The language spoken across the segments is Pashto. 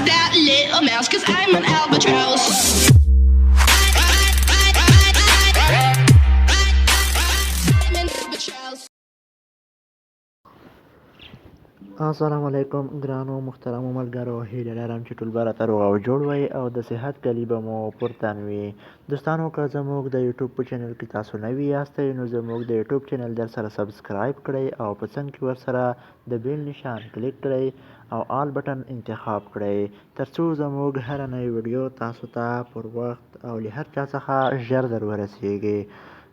That little mouse, 'cause I'm an albatross. I'm an albatross. السلام علیکم ګرانو محترمو ملګرو، هیله لرم چې ټول به راته روغ او جوړ وئ او د صحت کلي به مو پر تن وي. دوستانو، که زموږ د یوټیوب په چینل کې تاسو نوي یاستئ نو زموږ د یوټیوب چینل در سره سبسکرایب کړئ او په څنګ کې ورسره د بیل نشان کلیک کړئ او آل بټن انتخاب کړئ، ترڅو زموږ هره نوې ویډیو تاسو ته پر وخت او له هر چا څخه ژر در ورسیږي.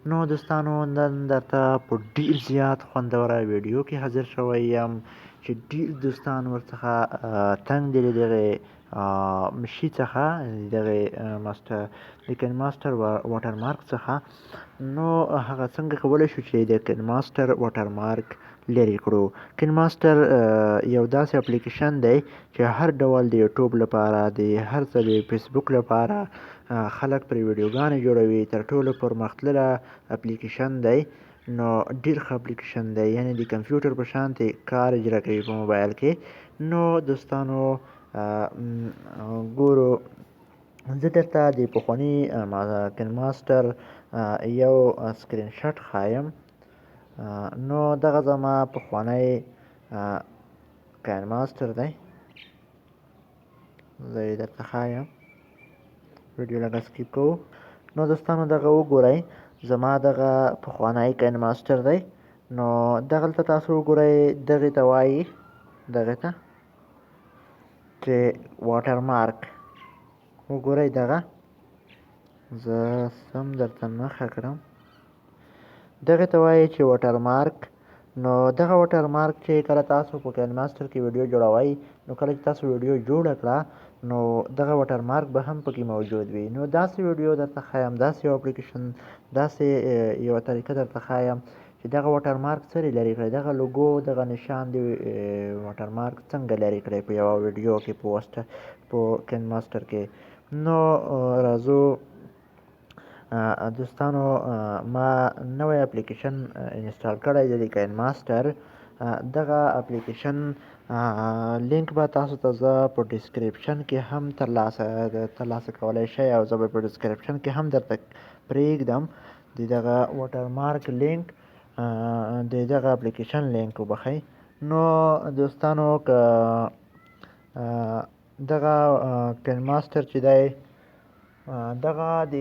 نو دوستانو، نن درته په ډیر زیات خوندوره ویډیو کې حاضر شوی یم چې ډیر دوستان ورڅخه تنګ دي له دغې شي څخه، دغې ماسټر د کین ماسټر واټر مارک څخه. نو هغه څنګه کولی شو چې د کین ماسټر واټر مارک لرې کړو؟ کین ماسټر یو داسې اپلیکیشن دی چې هر ډول د یوټیوب لپاره، د هر څه، د فیسبوک لپاره خلک پرې ویډیوګانې جوړوي. تر ټولو پرمختللی اپلیکیشن دی، نو ډیر ښه اپلیکیشن دی، یعنی د کمپیوټر په شان کار اجرا کوي په موبایل کې. نو دوستانو ګورو، زه درته د پخواني کین ماسټر یو سکرین شاټ ښایم. نو دغه زما پخوانی کین ماسټر دی، زه یې درته ښایم. ویډیو لږه سکیپ کوو. نو دوستانو دغه وګورئ، زما دغه پخوانی کین ماسټر دی. نو دغلته تاسو وګورئ، دغې ته وایي، دغې ته چې واټر مارک وګورئ. دغه زه سم درته نښه کړم، دغې ته وایي چې واټر مارک. نو دغه واټر مارک چې کله تاسو په کین ماسټر کې ویډیو جوړوئ، نو کله چې تاسو ویډیو جوړه کړه نو دغه واټر مارک به هم پکې موجود وي. نو داسې ویډیو درته ښایم، داسې یو اپلیکیشن، داسې یوه طریقه درته ښایم چې دغه واټر مارک څرې لرې کړئ، دغه لوګو، دغه نشان د واټر مارک څنګه لرې کړئ په یوه ویډیو کې په کین ماسټر کې. نو راځو دوستانو، ما نوی اپلیکیشن انسټال کړی دی د کین ماسټر. دغه اپلیکیشن لینک به تاسو ته زه په ډیسکریپشن کې هم ترلاسه کولی شئ، او زه به په ډیسکریپشن کې هم درته پرېږدم د دغه واټر مارک لینک، د دغه اپلیکیشن لینک وبخښئ. نو دوستانو، که دغه کین ماسټر چې دی، دغه د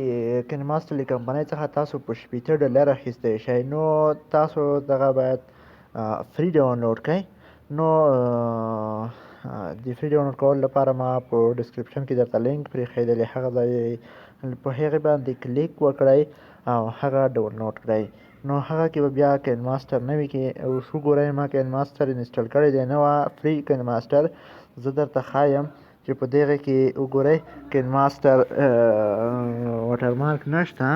کین ماسټر له کمپنۍ څخه تاسو په $60 اخیستی شئ. نو تاسو دغه باید فری ډاونلوډ کړئ. نو د فری ډاونلوډ کولو لپاره ما په ډیسکریپشن کې درته لینک پرېښی دی، هغه ځای په هغې باندې کلیک وکړئ او هغه ډاونلوډ کړئ. نو هغه کې به بیا کین ماسټر نه وي. کې اوس وګورئ، ما کین ماسټر انسټال کړی دی، نه وه فری کین ماسټر. زه درته ښایم چې په دغه کې وګورئ کین ماسټر واټر مارک نشته.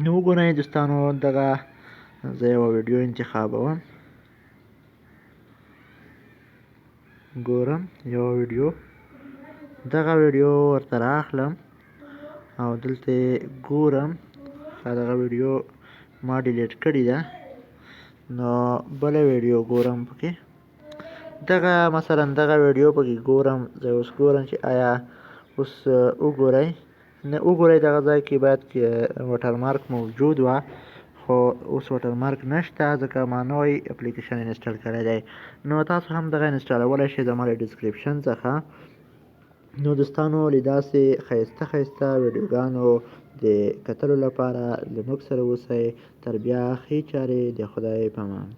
نو وګورئ دوستانو، دغه زه یوه ویډیو انتخابوم، ګورم یوه ویډیو، دغه ویډیو ورته راخلم او دلته یې ګورم. دغه ویډیو ما ډیلیټ کړې ده، نو بله ویډیو ګورم پکې. دغه مثلا دغه ویډیو پکې ګورم. زه اوس ګورم چې آیا اوس وګورئ، نه وګورئ دغه ځای کې باید واټر مارک موجود وه، خو اوس واټر مارک نشته ځکه ما نوی اپلیکیشن انسټال کړی دی. نو تاسو هم دغه انسټالولی شئ زما له ډیسکریپشن څخه. نو دوستانو، له داسې ښایسته ښایسته ویډیوګانو د کتلو لپاره له موږ سره اوسئ. تر بیا ښې چارې، د خدای په امان.